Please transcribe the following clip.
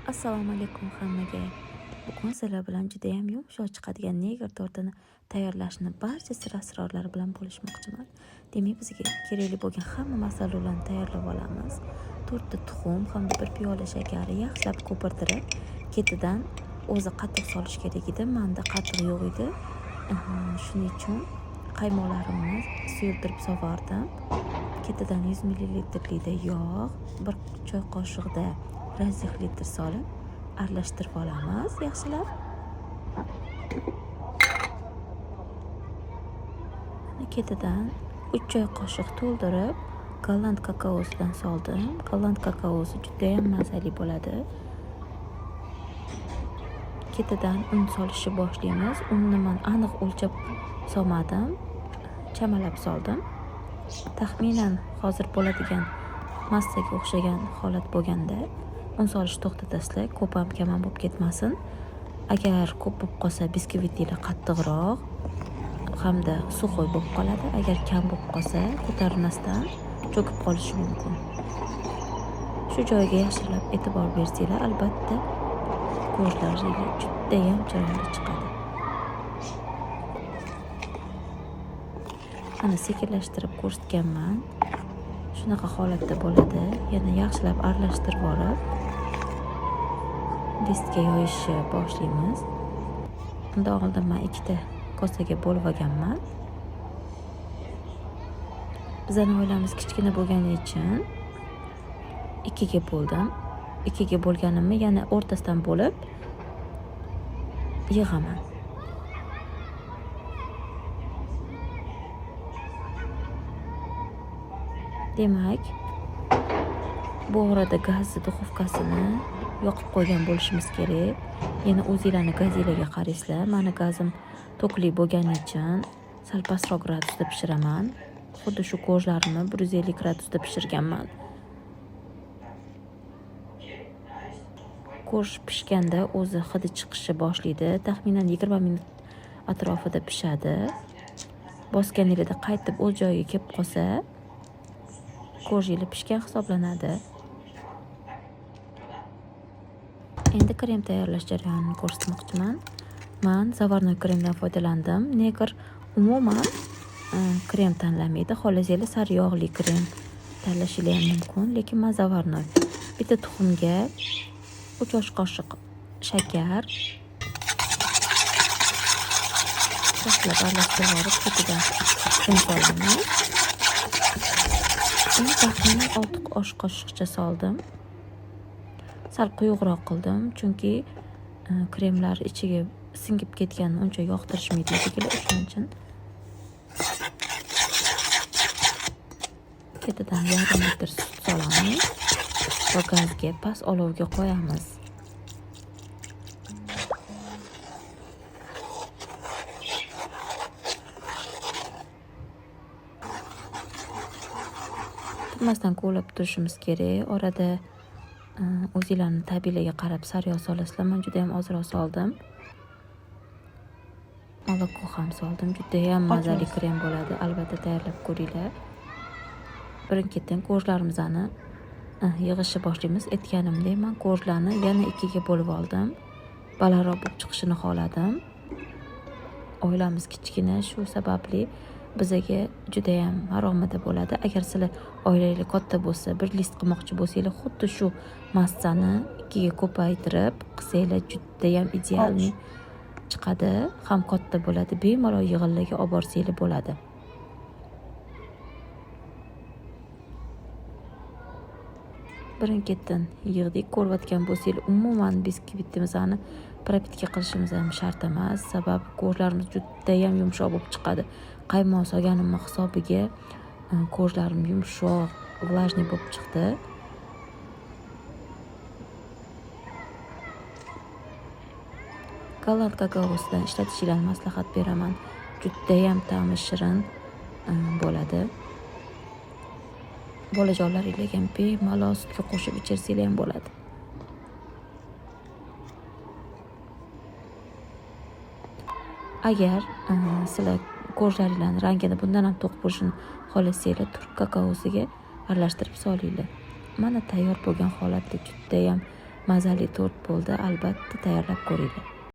Assalomu alaykum hammaga. Bugun sizlar bilan judayam yumshoq chiqadigan negr tortini tayyorlashni barcha sir-asrorlari bilan bo'lishmoqchiman. Demak, bizga kerakli bo'lgan hamma mahsulotlarni tayyorlab olamiz. 4 ta tuxum hamda 1 piyola shakarni yaxshilab ko'pirtirib, ketidan o'zi qatiq solish kerak edi. Menda qatiq yo'q edi. Shuning uchun qaymoqlarimni suyultirib sovardim. Ketidan 100 millilitrlikda yog', 1 choy qoshiqda razexlitr solib aralashtirib olamiz yaxshilab. Ketidan 3 choy qoshiq to'ldirib golland kakaosidan soldim. Golland kakaosi juda ham mazali bo'ladi. Ketidan un solishni boshlaymiz. Unni men aniq o'lchab solmadim, chamalab soldim. Taxminan hozir bo'ladigan massaga o'xshagan holat bo'lganda un solishni to'xtatasizlar, ko'p ham kam ham bo'lib ketmasin. Agar ko'p bo'lib qolsa, biskvitlar qattiqroq hamda suxoy bo'lib qoladi. Agar kam bo'lib qolsa, ko'tarilmasdan cho'kib qolishi mumkin. Shu joyga yaxshilab e'tibor bersanglar, albatta ko'zlaringiz juda ham chiroyli chiqadi. Ana sekinlashtirib ko'rsatganman. Shunaqa holatda bo'ladi. Yana yaxshilab aralashtirib olib, listga yoyishni boshlaymiz. Undan oldin men 2 ta kosaga bo'lib olganman. Bizning oilamiz kichkina bo'lgani uchun 2 ga bo'ldim. 2 ga bo'lganimni yana o'rtasidan bo'lib yig'aman. Demak, bu orada gazni duxovkasini yoqib qo'ygan bo'lishimiz kerak. Yana o'zinglarni gazinglarga qaraysizlar. Meni gazim tokli bo'lgani uchun sal pastroq gradusda pishiraman. Xuddi shu ko'jlarimni 150 gradusda pishirganman. Ko'j pishganda o'zi hidi chiqishni boshlaydi. Taxminan 20 minut atrofida pishadi. Bosganingizda qaytib o'z joyiga kelib qolsa, ko'jinglar pishgan hisoblanadi. Endi krem tayyorlash jarayonini ko'rsatmoqchiman. Men zavarnoy kremdan foydalandim. Negr umuman krem tanlamaydi. Xohlasanglar sariyog'li krem tanlashingiz ham mumkin, lekin men zavarnoy. Bitta tuxumga 3 osh qoshiq shakar yaxshilab aralashtirib olib, ketidan krem solamiz. Uni taxminan 6 osh qoshiqcha soldim. Sal quyuqroq qildim, chunki kremlar ichiga singib ketganini uncha yoqtirishmaydi shekilli, o'shaning uchun ketidan yarim litr sut solamiz va gazga past olovga qo'yamiz. Tinmasdan kovlab turishimiz kerak. Orada o'zinglarni tabiiyligiga qarab sariyog' solasizlar. Men juda ham ozroq soldim. Moloko ham soldim. Juda ham mazali krem bo'ladi. Albatta tayyorlab ko'ringlar. Birin-ketin ko'jlarimizni yig'ishni boshlaymiz. Aytganimdek, men ko'jlarni yana 2 ga bo'lib oldim. Balandroq bo'lib chiqishini xohladim. Oilamiz kichkina, shu sababli bizaga juda ham maromida bo'ladi. Agar sizlar oilangiz katta bo'lsa, bir list qilmoqchi bo'lsanglar, xuddi shu massani 2 ga ko'paytirib qilsanglar juda ham idealniy chiqadi, ham katta bo'ladi, bemalol yig'inlarga olib borsanglar bo'ladi. Birin-ketin yig'dik. Ko'rayotgan bo'lsanglar, umuman biskvitimizni propitka qilishimiz ham shart emas, sababi ko'jlarimiz juda ham yumshoq bo'lib chiqadi. Qaymoq solganimni hisobiga ko'jlarim yumshoq, vlajniy bo'lib chiqdi. Golland kakaosidan ishlatishingizni maslahat beraman. Juda ham ta'mi shirin bo'ladi. Bolajonlaringizga ham bemalol sutga qo'shib ichirsanglar ham bo'ladi. Agar sizlar ko'jlaringlarning rangini bundan ham to'q bo'lishini xohlasanglar, turk kakaosiga aralashtirib solinglar. Mana tayyor bo'lgan holatda juda ham Mazali tort bo'ldi, albatta tayyorlab ko'ringlar.